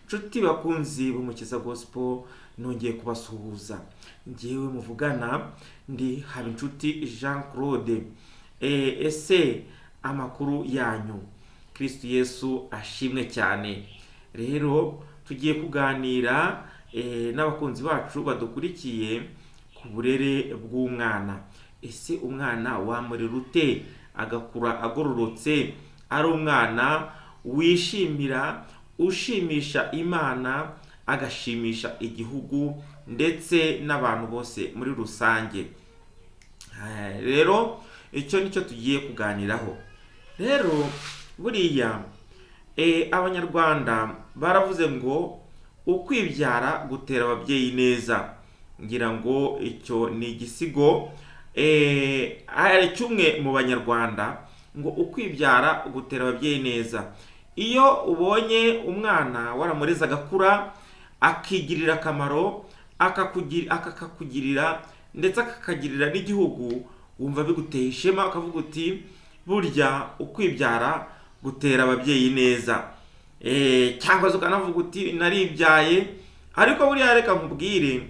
Nshuti bakunzi b'Umukiza Gospel, nongeye kubasuhuza. Ngewe muvugana ndi Habinshuti Jean Claude. Ese amakuru yanyu? Kristo Yesu ashimwe cyane. Rero tugiye kuganira n'abakunzi bacu badukurikiye ku burere bw'umwana. Ese umwana wamurera ute agakura agororotse, ari umwana wishimira, ushimisha Imana, agashimisha igihugu ndetse n'abantu bose muri rusange? Rero icyo nicyo tugiye kuganiraho. Rero buriya Abanyarwanda baravuze ngo ukwibyara gutera ababyeyi neza. Ngira ngo icyo ni igisigo cy'umwe mu Banyarwanda, ngo ukwibyara gutera ababyeyi neza. Iyo ubonye umwana waramureze agakura, akigirira akamaro, akakugirira ndetse akakagirira n'igihugu, wumva biguteye ishema, ukavuga uti burya ukwibyara gutera ababyeyi neza. Cyangwa se ukanavuga uti naribyaye. Ariko buriya reka nkubwire,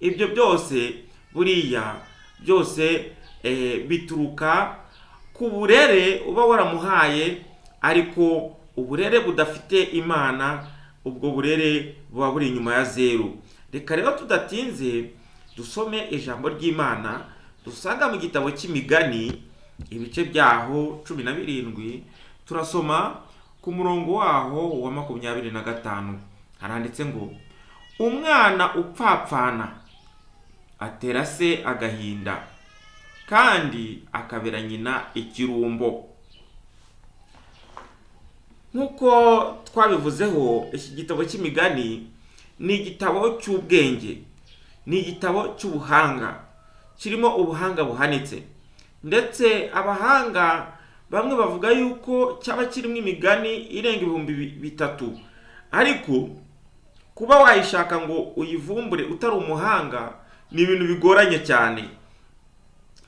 ibyo byose buriya byose bituruka ku burere uba waramuhaye. Ariko uburere budafite Imana, ubwo burere buba buri inyuma ya zeru. Reka rero tudatinze dusome ijambo ry'Imana dusanga mu gitabo cy'Imigani, ibice byaho 17, turasoma ku murongo waho wa 25. Haranditse ngo umwana upfapfana atera se agahinda, kandi akabera nyina ikirumbo. Nk'uko twabivuzeho, iki gitabo cy'Imigani ni igitabo cy'ubwenge, ni igitabo cy'ubuhanga, kirimo ubuhanga buhanitse. Ndetse abahanga bamwe bavuga yuko cyaba kirimo imigani irenga 3000, ariko kuba wayishaka ngo uyivumbure utari umuhanga ni ibintu bigoranye cyane.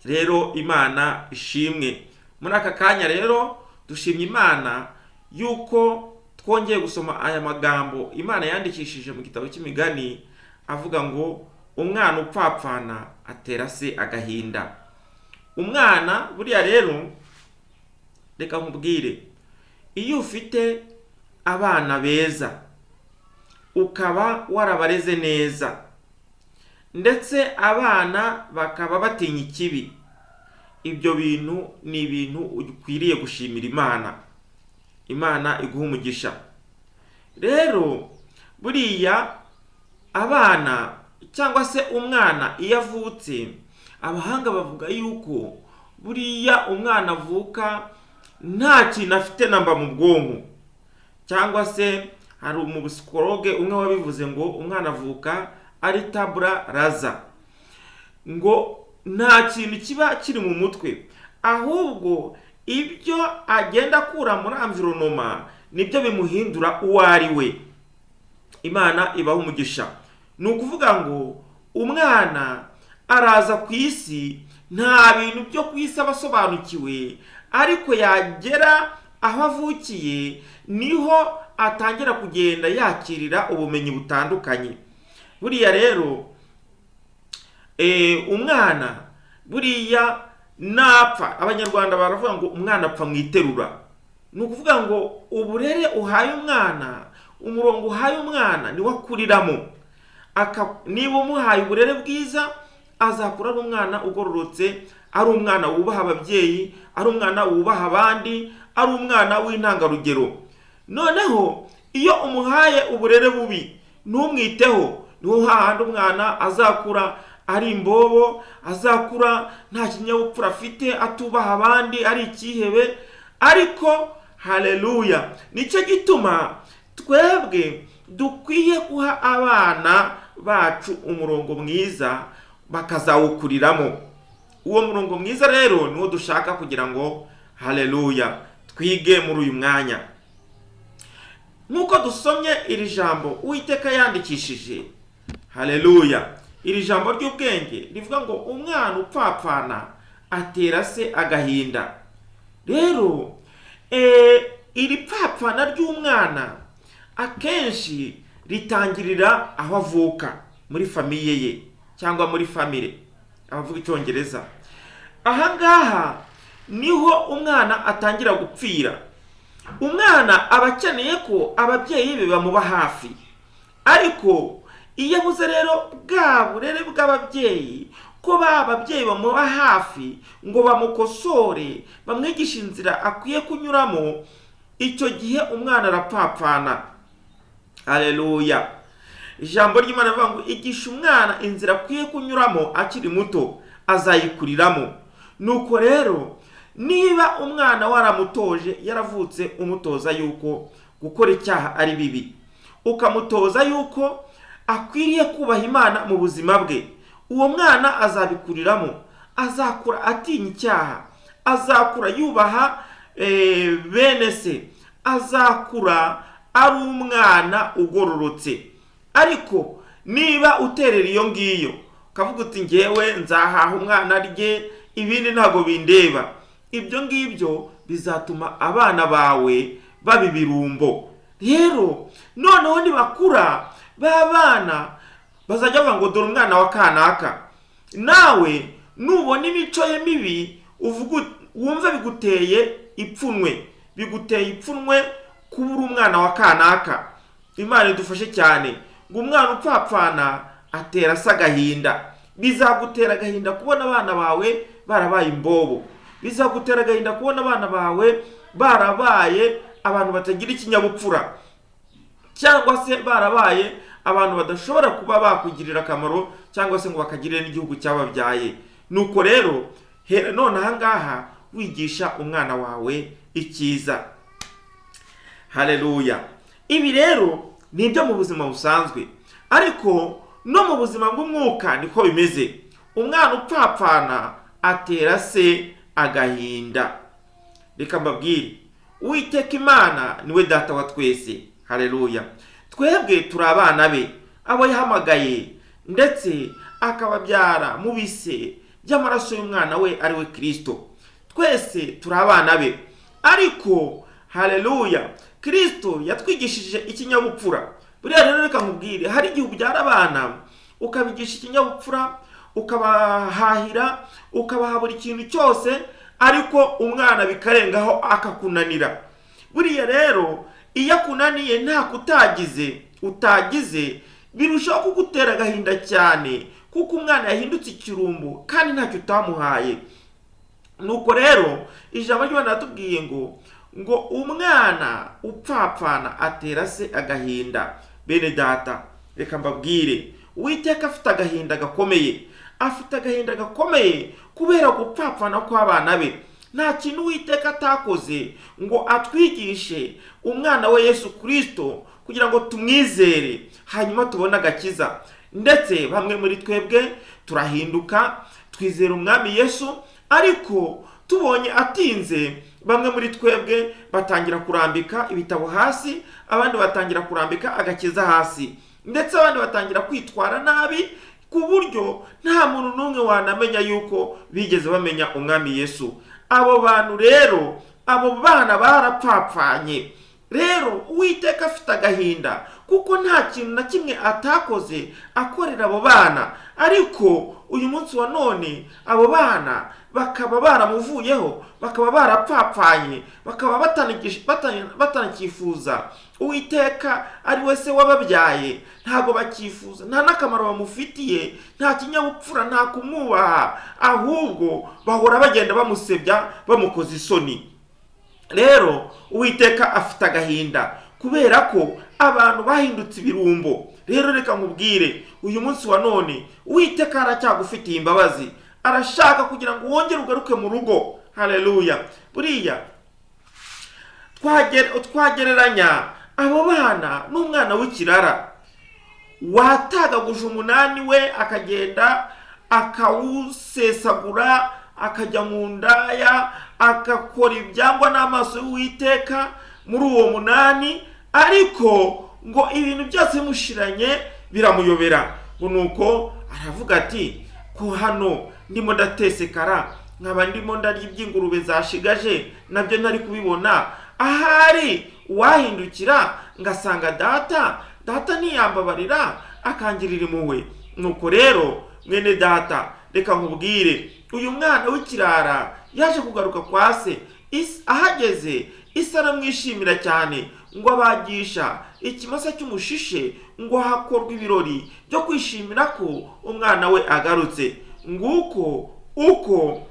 Rero Imana ishimwe. Muri aka kanya rero dushimye Imana yuko twongeye gusoma aya magambo Imana yandikishije mu gitabo cy'Imigani, avuga ngo umwana upfapfana atera se agahinda. Umwana buriya rero, reka nkubwire, iyo ufite abana beza, ukaba warabareze neza, ndetse abana bakaba batinya ikibi, ibyo bintu ni ibintu ukwiriye gushimira Imana. Imana iguha umugisha. Rero buriya abana cyangwa se umwana iyo avutse, abahanga bavuga yuko buriya umwana avuka nta kintu afite namba mu bwonko. Cyangwa se hari umupsikologe umwe wabivuze ngo umwana avuka ari tabula rasa, ngo nta kintu kiba kiri mu mutwe, ahubwo ibyo agenda akura muri environnement nibyo bimuhindura uwo ari we. Imana ibaha umugisha. Ni ukuvuga ngo umwana araza ku isi nta bintu byo ku isi aba asobanukiwe, ariko yagera aho avukiye niho atangira kugenda yakirira ubumenyi butandukanye. Buriya rero umwana buriya napfa, Abanyarwanda baravuga ngo umwana apfa mu iterura. Ni ukuvuga ngo uburere uhaye umwana, umurongo uhaye umwana niwo akuriramo. Niba umuhaye uburere bwiza, azakura ari umwana ugororotse, ari umwana wubaha ababyeyi, ari umwana wubaha abandi, ari umwana w'intangarugero. Noneho iyo umuhaye uburere bubi ntumwiteho, niho hahandi umwana azakura ari imbobo, azakura nta kinyabupfura afite, atubaha abandi, ari ikihebe. Ariko haleluya, nicyo gituma twebwe dukwiye guha abana bacu umurongo mwiza bakazawukuriramo. Uwo murongo mwiza rero niwo dushaka kugira ngo haleluya twige muri uyu mwanya. Nk'uko dusomye iri jambo Uwiteka yandikishije, haleluya, iri jambo ry'ubwenge rivuga ngo umwana upfapfana atera se agahinda. Rero iri pfapfana ry'umwana Akenshi ritangirira aho avuka, muri famille ye cyangwa muri family, abavuga icyongereza. Ahangaha niho umwana atangira gupfira. Umwana aba akeneye ko ababyeyi be bamuba hafi, ariko iyo abuze rero bwa burere bw'ababyeyi, ko ba babyeyi bamuba hafi ngo bamukosore, bamwigishe inzira akwiye kunyuramo, icyo gihe umwana arapfapfana. Haleluya! Ijambo ry'Imana rivuga ngo igisha umwana inzira akwiye kunyuramo akiri muto, azayikuriramo. Nuko rero niba umwana waramutoje, yaravutse umutoza yuko gukora icyaha ari bibi, ukamutoza yuko akwiriye kubaha Imana mu buzima bwe, uwo mwana azabikuriramo, azakura atinya icyaha, azakura yubaha bene se, azakura ari umwana ugororotse. Ariko niba uterera iyo ngiyo ukavuga uti ngewe nzahaha umwana arye, ibindi ntabwo bindeba, ibyo ngibyo bizatuma abana bawe baba ibirumbo. Rero noneho nibakura ba bana bazajya bavuga ngo dore umwana wa kanaka. Nawe nubona imico ye mibi wumve biguteye ipfunwe, biguteye ipfunwe kuba uri umwana wa kanaka. Imana idufashe cyane. Ngo umwana upfapfana atera se agahinda. Bizagutera agahinda kubona abana bawe barabaye imbobo, bizagutera agahinda kubona abana bawe barabaye abantu batagira ikinyabupfura, cyangwa se barabaye abantu badashobora kuba bakugirira akamaro, cyangwa se ngo bakagirire n'igihugu cyababyaye. Nuko rero hera none ahangaha wigisha umwana wawe icyiza. Haleluya! Ibi rero ni ibyo mu buzima busanzwe, ariko no mu buzima bw'umwuka niko bimeze. Umwana upfapfana atera se agahinda. Reka mbabwire, Uwiteka Imana niwe data wa twese. Haleluya! Twebwe turi abana be, abo yahamagaye ndetse akababyara mu bise by'amaraso y'umwana we ari we Kristo. Twese turi abana be, ariko haleluya, Kristo yatwigishije ikinyabupfura. Buriya rero reka nkubwire, hari igihe ubyara abana ukabigisha ikinyabupfura, ukabahahira, ukabaha buri kintu cyose, ariko umwana bikarengaho akakunanira. Buriya rero iyo akunaniye nta kutagize utagize, birushaho kugutera agahinda cyane, kuko umwana yahindutse ikirumbo kandi ntacyo utamuhaye. Nuko rero ijambo ry'Imana riratubwiye ngo umwana upfapfana atera se agahinda. Bene data, reka mbabwire, Uwiteka afite agahinda gakomeye, afite agahinda gakomeye kubera gupfapfana kw'abana be. Nta kintu Uwiteka atakoze ngo atwigishe umwana we Yesu Kristo kugira ngo tumwizere hanyuma tubone agakiza. Ndetse bamwe muri twebwe turahinduka twizera umwami Yesu, ariko tubonye atinze, bamwe muri twebwe batangira kurambika ibitabo hasi, abandi batangira kurambika agakiza hasi, ndetse abandi batangira kwitwara nabi ku buryo nta muntu n'umwe wanamenya yuko bigeze bamenya umwami Yesu. Abo bantu rero, abo bana barapfapfanye. Rero Uwiteka afite agahinda kuko nta kintu na kimwe atakoze akorera abo bana, ariko uyu munsi wa none abo bana bakaba baramuvuyeho, bakaba barapfapfanye, bakaba batanakifuza Uwiteka ari we se wababyaye. Ntago bakifuza, nta n'akamaro bamufitiye, nta kinyabupfura, nta kumwubaha, ahubwo bahora bagenda bamusebya, bamukoza isoni. Rero Uwiteka afite agahinda kubera ko abantu bahindutse ibirumbo. Rero reka nkubwire, uyu munsi wa none Uwiteka aracyagufitiye imbabazi, arashaka kugira ngo wongere ugaruke mu rugo. Haleluya! Buriya twagereranya abo bana n'umwana w'ikirara watagaguje umunani we, akagenda akawusesagura, akajya mu ndaya, agakora ibyangwa n'amaso y'Uwiteka muri uwo munani, ariko ngo ibintu byose bimushiranye biramuyobera. Ngo nuko aravuga ati ko hano ndimo ndatesekara, nkaba ndimo ndarya iby'ingurube zashigaje, nabyo ntari kubibona, ahari Uwahindukira ngasanga data, data ntiyambabarira akangirira impuhwe. Nuko rero mwene data, reka nkubwire, uyu mwana w'ikirara yaje kugaruka kwa se. Ahageze ise aramwishimira cyane, ngo abagisha ikimasa cy'umushishe, ngo hakorwe ibirori byo kwishimira ko umwana we agarutse. Nguko uko,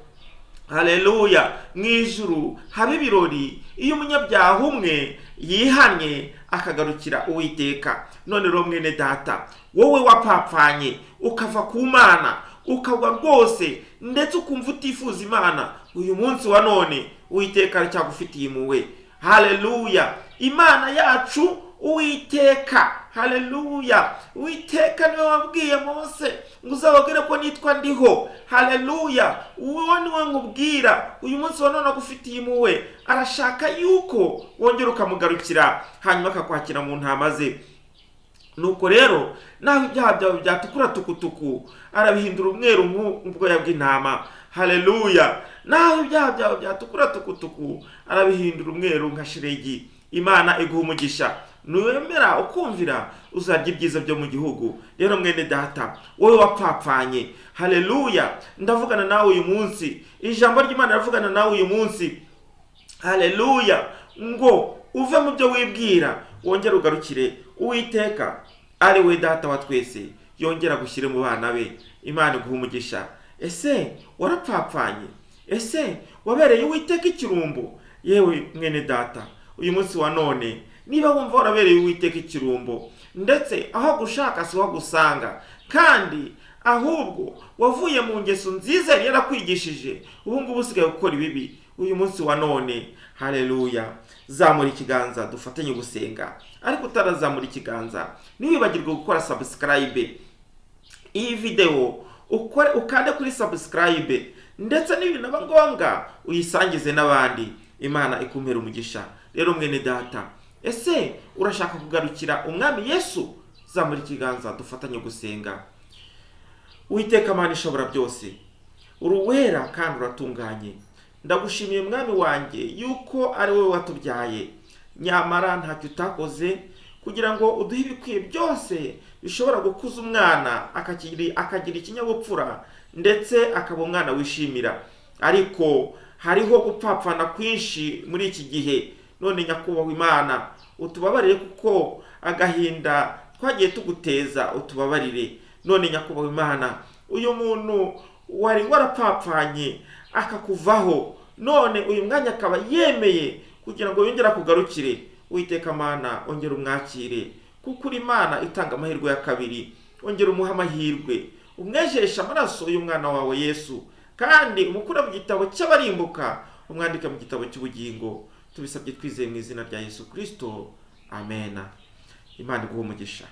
haleluya, mu ijuru haba ibirori iyo umunyabyaha umwe yihannye akagarukira Uwiteka. None rero mwene data, wowe wapfapfanye ukava ku Mana, ukagwa rwose, ndetse ukumva utifuza Imana, uyu munsi wa none Uwiteka aracyagufitiye impuhwe. Haleluya, Imana yacu Uwiteka, haleluya. Uwiteka niwe wabwiye Mose ngo uzababwire ko nitwa ndiho. Haleluya, uwo niwe nkubwira uyu munsi wa none agufitiye impuhwe. Arashaka yuko wongera ukamugarukira, hanyuma akakwakira mu ntama ze. Nuko rero naho ibyaha byawe byatukura tukutuku, arabihindura umweru nk'ubwoya bw'intama. Haleluya, naho ibyaha byawe byatukura tukutuku, arabihindura umweru nka sheregi. Imana iguha umugisha. Nuwemera ukumvira, uzarya ibyiza byo mu gihugu. Rero mwene data, wowe wapfapfanye, haleluya, ndavugana nawe uyu munsi. Ijambo ry'Imana riravugana nawe uyu munsi, haleluya, ngo uve mu byo wibwira, wongere ugarukire Uwiteka ari we data wa twese, yongera gushyire mu bana be. Imana iguha umugisha. Ese warapfapfanye? Ese wabereye Uwiteka ikirumbo? Yewe mwene data, uyu munsi wa none niba wumva warabereye Uwiteka ikirumbo, ndetse aho gushaka si ho gusanga, kandi ahubwo wavuye mu ngeso nziza yari yarakwigishije, ubu ngubu usigaye gukora ibibi, uyu munsi wa none, haleluya, zamura ikiganza dufatanye gusenga. Ariko utarazamura ikiganza, ntiwibagirwe gukora subscribe iyi video, ukore ukande kuri subscribe, ndetse n'ibinaba ngombwa uyisangize n'abandi. Imana ikumpera umugisha. Rero mwene data, ese urashaka kugarukira Umwami Yesu? Zamura ikiganza dufatanye gusenga. Uwiteka Mana ishobora byose, uruwera kandi uratunganye, ndagushimiye Mwami wanjye yuko ari wowe watubyaye, nyamara ntacyo utakoze kugira ngo uduhe ibikwiye byose bishobora gukuza umwana akagira ikinyabupfura, ndetse akaba umwana wishimira. Ariko hariho gupfapfana kwinshi muri iki gihe. None Nyakubahwa Imana, utubabarire kuko agahinda twagiye tuguteza, utubabarire. None Nyakubahwa Imana, uyu muntu wari warapfapfanye akakuvaho, none uyu mwanya akaba yemeye kugira ngo yongere akugarukire. Uwiteka Mana, ongera umwakire, kuko uri Imana itanga amahirwe ya kabiri. Ongera umuhe amahirwe, umwejeshe amaraso y'umwana wawe Yesu, kandi umukure mu gitabo cy'abarimbuka, umwandike mu gitabo cy'ubugingo. Tubisabye twizeye mu izina rya Yesu Kristo, amena. Imana iguhe umugisha.